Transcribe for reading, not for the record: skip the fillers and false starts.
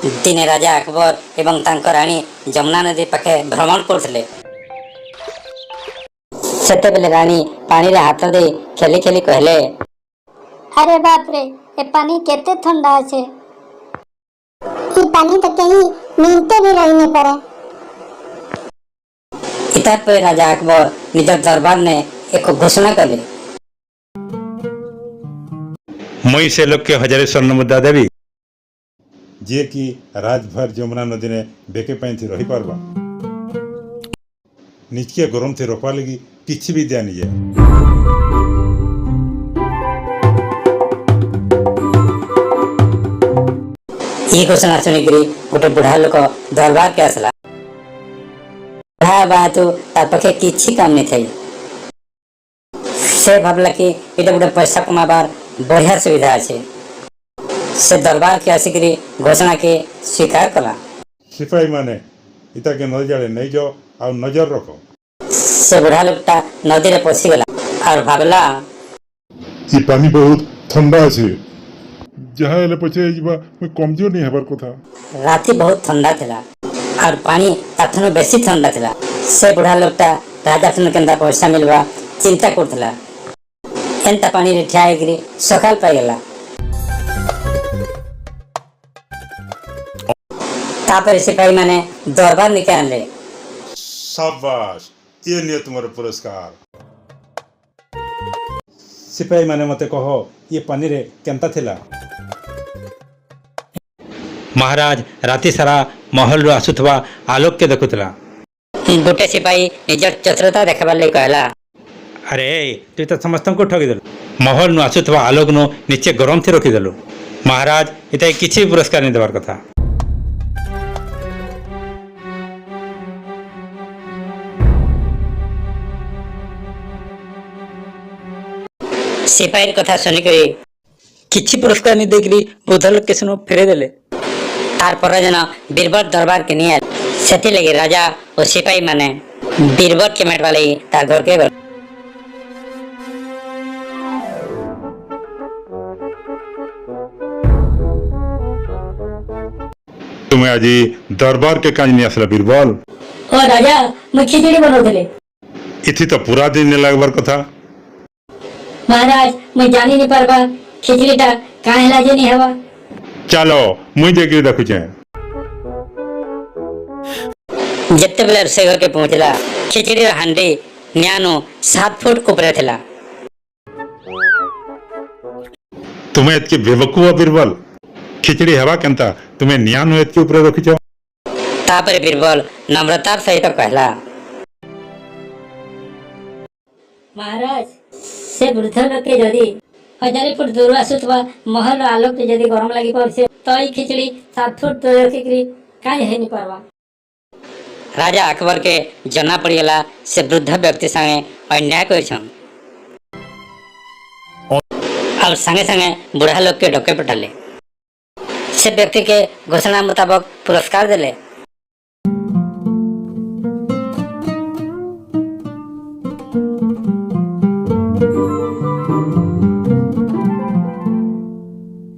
ଦିନେ ରାଜା ଆକବର ଏବଂ ତାଙ୍କ ରାଣୀ ଯମୁନା ନଦୀ ପାଖେ ଭ୍ରମଣ କରୁଥିଲେ। ସେତେବେଳେ ରାଣୀ ପାଣିରେ ହାତ ଦେଇ ଖେଲି ଖେଲି କହିଲେ, ଆରେ ବାପରେ, ଏ ପାନି କେତେ ଥଣ୍ଡା ଅଛେ। ଇ ପାନି ତ କେହି ମିନିଟେ ବି ରହି ନାଇଁ ପାରେ। ଇତାର ପରେ ରାଜା ଆକବର ନିଜ ଦରବାରରେ ଏକ ଘୋଷଣା କଲେ। ମୁଇଁ ସେ ଲୋକକେ ହଜାରେ ସ୍ୱର୍ଣ୍ଣ ମୁଦ୍ରା ଦେବି, ଯିଏକି ରାଜଭର ଯମୁନା ନଦୀନେ ବେକେ ପାଇଁଥି ରହିପାରବା। ନିଜକେ ଗରମ ଥି ରଖବା ଲାଗି କିଛି ବି ଦିଆ ନିଯାଏ। ଇ ଘୋଷଣା ଶୁଣିକରି ଗୋଟେ ବୁଢା ଲୋକ ଦରବାରକେ ଆସିଲା। ବୁଢା ହେବା ହେତୁ ତାର ପାଖେ କିଛି କାମ ନାଇଁ ଥାଇ। ସେ ଭାବିଲା କି ଏଇଟା ଗୋଟେ ପଇସା କମାବାର ବଢିଆ ସୁବିଧା ଅଛି। ସେ ଦରବାରକେ ଆସିକରି ଘୋଷଣାକେ ସ୍ୱୀକାର କଲା। ସିପାହୀମାନେ, ଇତାକେ ନଦୀ ଆଡ଼େ ନେଇଯାଅ ଆଉ ନଜର ରଖ। ସେ ବୁଢା ଲୋକଟା ନଦୀରେ ପଶିଗଲା ଆଉ ଭାବିଲା, ଇ ପାନି ବହୁତ ଥଣ୍ଡା ଅଛି, ଯାହା ହେଲେ ପଛେ ହେଇଯିବା, ମୁଇଁ କମଜୋର ନାଇଁ ହେବାର କଥା। ରାତି ବହୁତ ଥଣ୍ଡା ଥିଲା ଆଉ ପାଣି ତାଠୁ ବେଶୀ ଥଣ୍ଡା ଥିଲା। ସେ ବୁଢା ଲୋକଟା ରାଜାଠୁ କେନ୍ତା ପଇସା ମିଲବା ଚିନ୍ତା କରୁଥିଲା। ଏନ୍ତା ପାଣିରେ ଠିଆ ହେଇକିରି ସକାଳ ପାଇଗଲା। ତାପରେ ସିପାହୀ ମାନେ ଦରବାର ନିକେ ଆଣିଲେ। ସାବାସ, ଇଏ ନିଅ ତୁମର ପୁରସ୍କାର। ସିପାହୀ ମାନେ, ମତେ କହ, ଇଏ ପାନିରେ କେନ୍ତା ଥିଲା? ମହାରାଜ ରାତି ସାରା ମହଲରୁ ଆସୁଥିବା ଆଲୋକକେ ଦେଖୁଥିଲା। ଗୋଟେ ସିପାହୀ ନିଜର ଚତୁରତା ଦେଖାବାର ଲାଗି କହିଲା, ଆରେ, ତୁଇ ତ ସମସ୍ତଙ୍କୁ ଠକିଦେଲୁ। ମହଲନୁ ଆସୁଥିବା ଆଲୋକନୁ ନିଶ୍ଚୟ ଗରମ ଥି ରଖିଦେଲୁ। ମହାରାଜ, ଏଟା କିଛି ବି ପୁରସ୍କାର ନାଇଁ ଦେବାର କଥା। ସିପାହୀର କଥା ଶୁଣିକରି କିଛି ପୁରସ୍କାର ନି ଦେଇକରି ବୃଦ୍ଧ ଲୋକ ସେନୁ ଫେରେଇ ଦେଲେ। ତାର ପରଦିନ ବୀରବଲ ଦରବାରକେ ନିଏ। ସେଥିଲାଗି ରାଜା ଓ ସିପାହୀ ମାନେ ବୀରବଲକେ ମେଟବା ଲାଗି ତାର ଘରକେ ଗଲେ। ତୁମେ ଆଜି ଦରବାର କେ କାଇଁ ନେଇ ଆସିଲା, ବୀରବଲ? ଓ ରାଜା, ମୁଇଁ ଖିଚୁଡ଼ି ବନଉଥିଲି। ଏଥି ତ ପୁରା ଦିନ ନାଇଁ ଲାଗବାର କଥା। ମହାରାଜ, ମୁଇଁ ଜାନି ନି ପାରବା ଖିଚୁଡ଼ିଟା କାଁ ହେଲା ଯେ ନି ହେବା। ଚାଲ, ମୁଇଁ ଯାଇକିରି ଦେଖୁଛେଁ। ଯେତେବେଳେ ରୋଷେଇ ଘରକେ ପହଞ୍ଚିଲା, ଖିଚୁଡ଼ିର ହାଣ୍ଡି ନିଆଁନୁ 7 ଫୁଟ ଉପରେ ଥିଲା। ତୁମେ ଏତକି ବେବକୁଫ ବୀରବଲ! ଖିଚଡ଼ି ହେବା କେନ୍ତା, ତୁମେ ନିଆଁ ନୁ ଏତକି ଉପରେ ରଖିଛ? ତାପରେ ବୀରବଲ ନମ୍ରତାର ସହିତ କହିଲା, ମହାରାଜ, ସେ ବୃଦ୍ଧ ଲୋକେ ଯଦି 1000 ଫୁଟ ଦୂର ଆସୁଥିବା ମହଲ ଆଲୋକରେ ଯଦି ଗରମ ଲାଗି ପାରୁଛେ, ତ ଏଇ ଖିଚୁଡ଼ି 7 ଫୁଟ ଦୂର ରଖିକିରି କାଇଁ ହେଇନି ପାରବା? ରାଜା ଆକବରକେ ଜଣା ପଡ଼ିଗଲା, ସେ ବୃଦ୍ଧ ବ୍ୟକ୍ତି ସାଙ୍ଗେ ଅନ୍ୟାୟ କରିଛନ୍। ଆଉ ସାଙ୍ଗେ ସାଙ୍ଗେ ବୁଢା ଲୋକକେ ଡକେଇ ପଠାଲେ। ସେ ବ୍ୟକ୍ତିକେ ଘୋଷଣା ମୁତାବକ ପୁରସ୍କାର ଦେଲେ।